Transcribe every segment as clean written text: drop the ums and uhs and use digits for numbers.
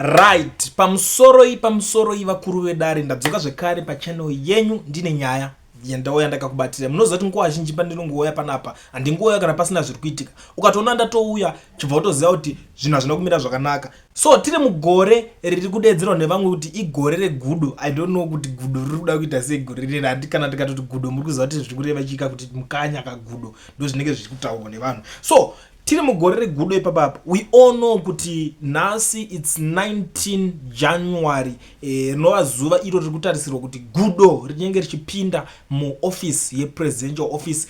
Right, pamusoroi pamusoroi vakuru vedare, ndadzoka zvekare pachannel yenyu ndine nyaya yandauya ndakakubatira. Munoziva kuti nguva zhinji pandinongouya panapa handingouya kana pasina zviri kuitika. Ukatoona ndatouya chibva utoziva kuti zvinhu hazvina kumira zvakanaka. So tiri mugore riri kudeedzerwa nevamwe kuti igore regudo. I don't know kuti gudo riri kuda kuita sei gore riri. Handi kana ndikatoti gudo muri kuziva kuti zviri kureva chika kuti mukanya kagudo ndozvinenge zviri kutaurwa nevanhu. So tiri mugore regudo ipapapa. We all know kuti nhasi it's 19 January, rinova zuva iro riri kutarisirwa kuti gudo rinenge richipinda muoffice yepresidential office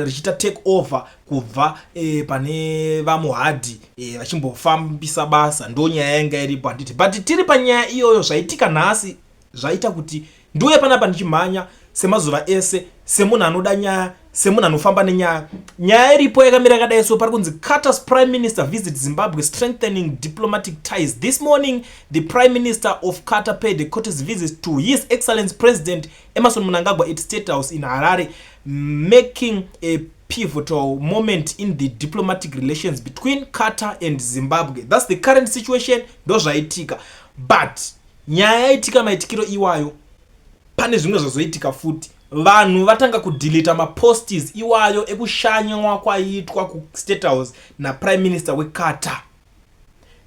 richiita take over kubva pane vaMohadi vachimbofambisa basa. Ndo nyaya yanga iripo, handiti? But tiri panyaya iyoyo, zvaitika nhasi zvaita kuti ndiuye panapa ndichimhanya semazuva ese, semunhu anoda nyaya, semunhu anofamba nenyaya. Nyaya iripo yakamira yakadai. So pari kunzi, "Qatar's Prime Minister visit Zimbabwe, strengthening diplomatic ties. This morning, the Prime Minister of Qatar paid a courtesy visit to His Excellence President Emmerson Mnangagwa at State House in Harare, making a pivotal moment in the diplomatic relations between Qatar and Zimbabwe." That's the current situation, ndo zvaitika. But nyaya yaitika maitikiro iwayo, pane zvimwe zvazoitika futi. Vanhu vatanga kudhilita maposts iwayo ekushanywa kwaiitwa kuState House naPrime Minister weQatar.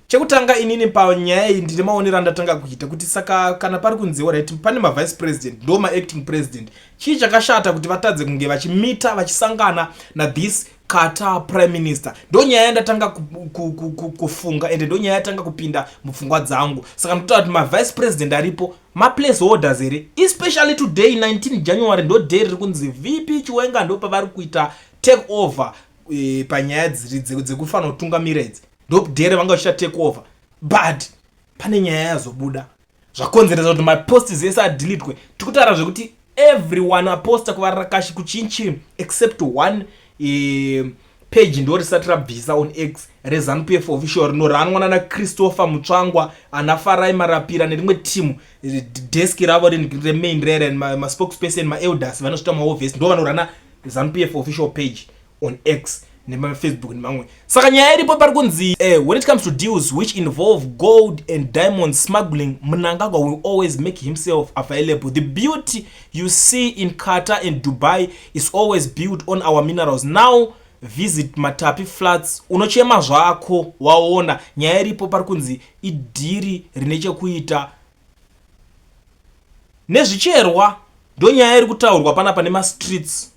Chekutanga, inini panyaya iyi ndine maonero andatanga kuita kuti saka kana pari kunziwa, right, pane mavice president, ndo maacting president, chii chakashata kuti vatadze kunge vachimita vachisangana nathis Qatar Prime Minister? Ndo nyaya yandatanga kufunga, ende ndo nyaya yatanga kupinda mupfungwa dzangu. Saka ndotaura kuti mavice president aripo maplace holders here? Especially today, 19 January, ndo day riri kunzi VP Chiwenga ndo pavari kuita take over panyaya dziri dzekufanira kutungamira idzi. Ndo day revanga vachiita take over. But pane nyaya yazobuda zvakonzeresa kuti maposts ese adhilitwe. Tikutaura zvekuti everyone aposta kuvarakashi kuchinchi except one page ndo risati rabvisa on X, reZANU PF official rinoranwa nana Christopher Mutsvangwa, ana Farai Marapira nerimwe team, desk ravo remain rere, maspokesperson, maelders vanosvita maovhesi, ndo vanorana ZANU PF official page on X nemaFacebook nemamwe. Saka nyaya iripo pari kunzi, "When it comes to deals which involve gold and diamond smuggling, Mnangagwa will always make himself available. The beauty you see in Qatar and Dubai is always built on our minerals. Now visit Matapi Flats, unochema zvako waona." Nyaya iripo pari kunzi idhiri rine chekuita nezvicherwa. Ndo nyaya iri kutaurwa panapa nemastreets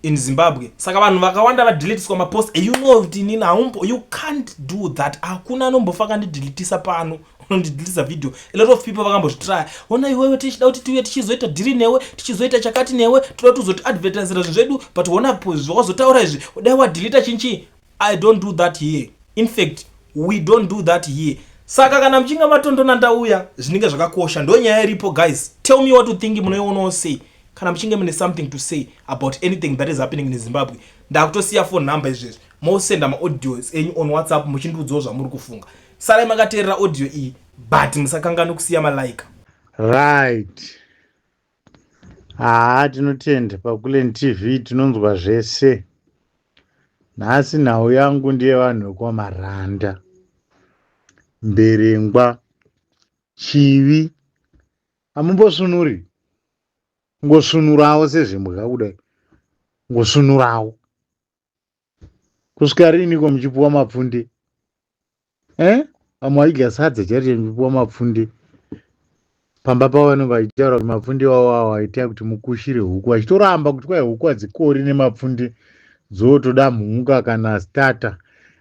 in Zimbabwe. Saka vanhu vakawanda vadhilitiswa mapost. You know kuti inini haumbo, you can't do that. Hakuna anombofa akandidhilitisa pano, unondidhilitisa video. A lot of people vakambozvitraya. Ona iwewe, tichida kuti tiuye tichizoita dhiri newe, tichizoita chakati newe, toda tuzoti advertisera zvinhu zvedu, but ona zvakazotaura izvi, dai wadhilita chinchi. I don't do that here. In fact, we don't do that here. Saka kana muchinge matondona ndauya, zvinenge zvakakosha. Ndo nyaya iripo, guys. Tell me what you think. Munoionawo sei? Kana muchinge mune something to say about anything that is happening in Zimbabwe, ndakutosiya phone number izvezvi, mosenda maaudios enyu on WhatsApp muchindiudzawo zvamuri kufunga. Sarai makateerera audio iyi, but musakanganwe kusiya malike. Right, haa, tinotenda paKulen TV, tinonzwa zvese. Nhasi nhau yangu ndeyevanhu vekwaMaranda, Mberengwa, Chivi. Hamumbosvinuri, ngosvinurawo sezvimbwa kudai, ngosvinurawo kusvika riniko muchipuwa mapfunde? Vamwe vaidya sadza chairo, muchipuwa mapfunde pamba pavo. Vanenge vachitaura kuti mapfunde iwawo awo aiita kuti mukushire huku, vachitoramba kuti kwai huku hadzikori nemapfunde, dzotoda mhunga kana starter.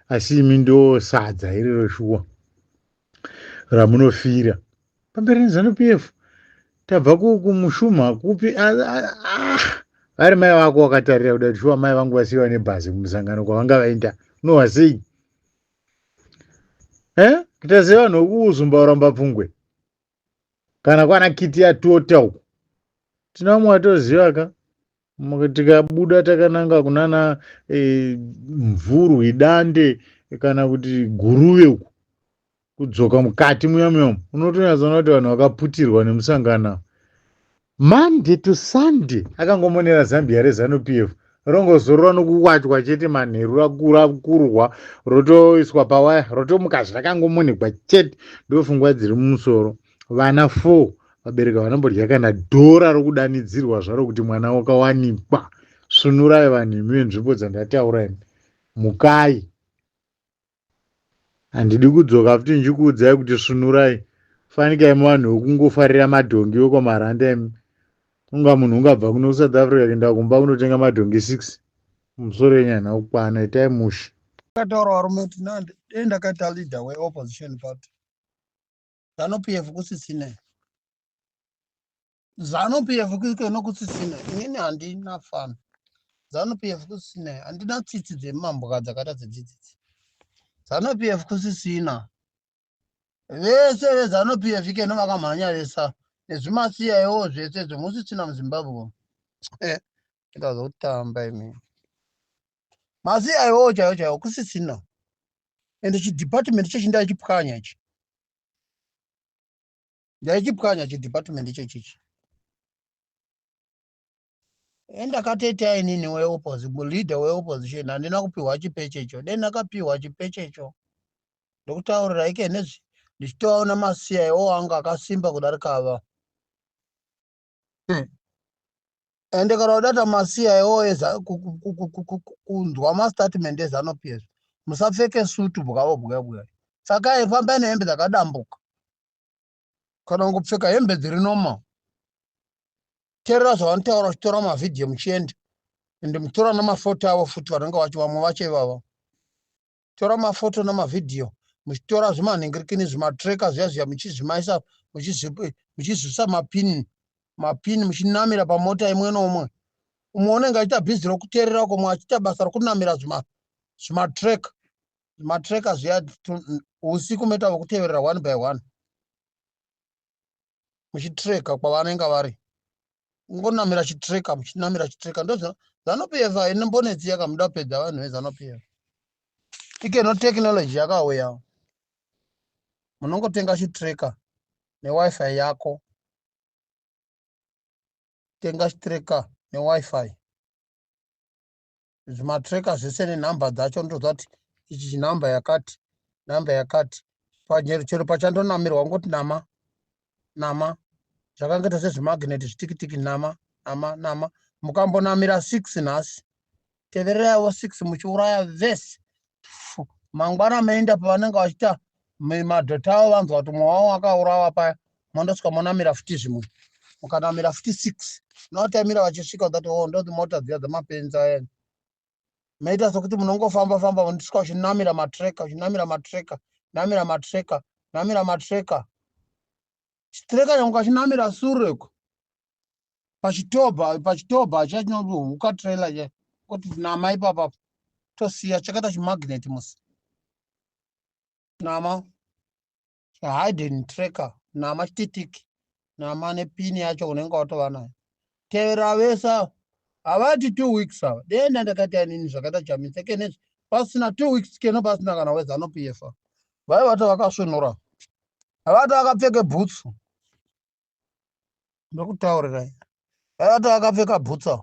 Asi imi ndo sadza irero shuwa ramunofira pamberi neZANU PF. Tabva kumushuma kupi? Vari mai vako wakatarira kuda kuti shuwa mai vangu vasiyiwa nebhazi kumusangano kwavanga vaenda, unohwa sei? Kuita sevanhu vekuUzumba uramba pfungwe kana kwana Kiti yatota uku. Tina vamwe vatoziva ka, tikabuda takananga kunana Mvurwi, Dande kana kuti Guruve uku, kudzoka mukati muya muya, unotonyatsoona kuti vanhu vakaputirwa nemusangano. Monday to Sunday akangomonera zambia reZANU PF. Rongozorora nokuwachwa chete manheru rakurwa rotoiswa pawaya rotomuka zvakangomonekwa chete. Ndofungwa dziri mumusoro. Vana 4 vabereki vanombodya kana dhora rokudanidzirwa zvaro kuti mwana wakawanikwa. Svunurai vanhu imi venzvimbo dzandataura imi. Mukai. Handidi kudzoka futi ndichikuudzai kuti svunurai. Fanika imi vanhu vekungofarira madhongi vekwamaranda imi. Unga munhu ungabva kuno kuSouth Africa kuenda kumba kunotenga madhongi 6. Musoro yenyu haina kukwana. Itai mushe. Akataura varume kuti dei ndakaita leader weopposition party. Zanu PF kusisine. Zanu PF kuno kusisine. Inini handina fun. Zanu PF kusisine. Handina tsitsi dzemambwa dzakaita sedzidzidzi. Zanu PF kusisina. Vese veZanu PF ikeno vakamhanya vesa nezvimasiya iwo zvese zvemusisina muZimbabwe. Ndazotamba imi. Masiya iwo chaiwo chaiwo kusisina. Ende chidepartment chechi ndaichipwanya ichi. Ndaichipwanya chidepartment ichechichi. Endakatoita inini weopposition, leader weopposition, handina kupiwa chipechecho. Dei ndakapiwa chipechecho ndokutaurira ike nezvi ndichitoona masiya iwo anga akasimba kudarika ava. Ende kana udata masiya iwo kunzwa mastatement eZanu PF, musapfeke sutu bwavo bwa bwa. Pfakai, fambai nehembe dzakadambuka kana kungopfeka hembe dziri normal. Teerera zvavanotaura uchitora mavhidhiyo muchienda, ende muchitora namafoto avo futi vanenge vacho vamwe vacho ivava. Tora mafoto namavhidhiyo muchitora zvimanhingirikini zvimatracker zviya zviya muchizvimaisa muchizvisa mapini mapini muchinamira pamota imwe nomwe. Umwe unenge achiita bhizi rokuteerera uko, umwe achiita basa rokunamira zvimatracker zvimatracker zviya. Usiku moita vokuteverera one by one muchitracker kwavanenge vari. Ungonamira chitracker, muchinamira chitracker. Ndo Zanu PF hainombonetsi yakamuda kupedza vanhu veZanu PF. Ikeno technology yakauya, munongotenga chitracker neWi-Fi yako. Tenga chitracker neWi-Fi, zvimatracker zvese nenhamba dzacho. Ndoziva kuti ichi chinhamba yakati, nhamba yakati, chero pachandonamirwa ngoti nama nama, zvakangoita sezvimagneti zvitikitiki, nama nama nama. Mukambonamira 6 nhasi, tevereraiwo 6 muchiuraya vese. Mangwana moenda pavanenge vachiita madhota avo, vanzwa kuti mumwe wavo akaurawa paya, mondosvika monamira futi zvimwe. Mukanamira futi 6, notaimira vachisvika that, oh, ndo mota dziya dzamapenzi aya. Maita sekuti munongofamba famba, munosvika uchinamira matracker, uchinamira matracker, namira matracker, namira matracker. Chitracker changu kachinamira sureko pachitobha, pachitobha chachinohuka trailer che kuti nama ipapa, tosiya chakaita chimagnet musi, nama hidden tracker, nama chititiki, nama nepini yacho unenge watova nayo. Tevera vese, havati 2 weeks ava. Denda ndakaita inini zvakaita Chamisa kenezvi, pasina 2 weeks keno pasina kana weZanu PF, vaivata vakasvinura, havati vakapfeke bhutsu. Ndokutaurirai, vaivata vakapfeka bhutsu.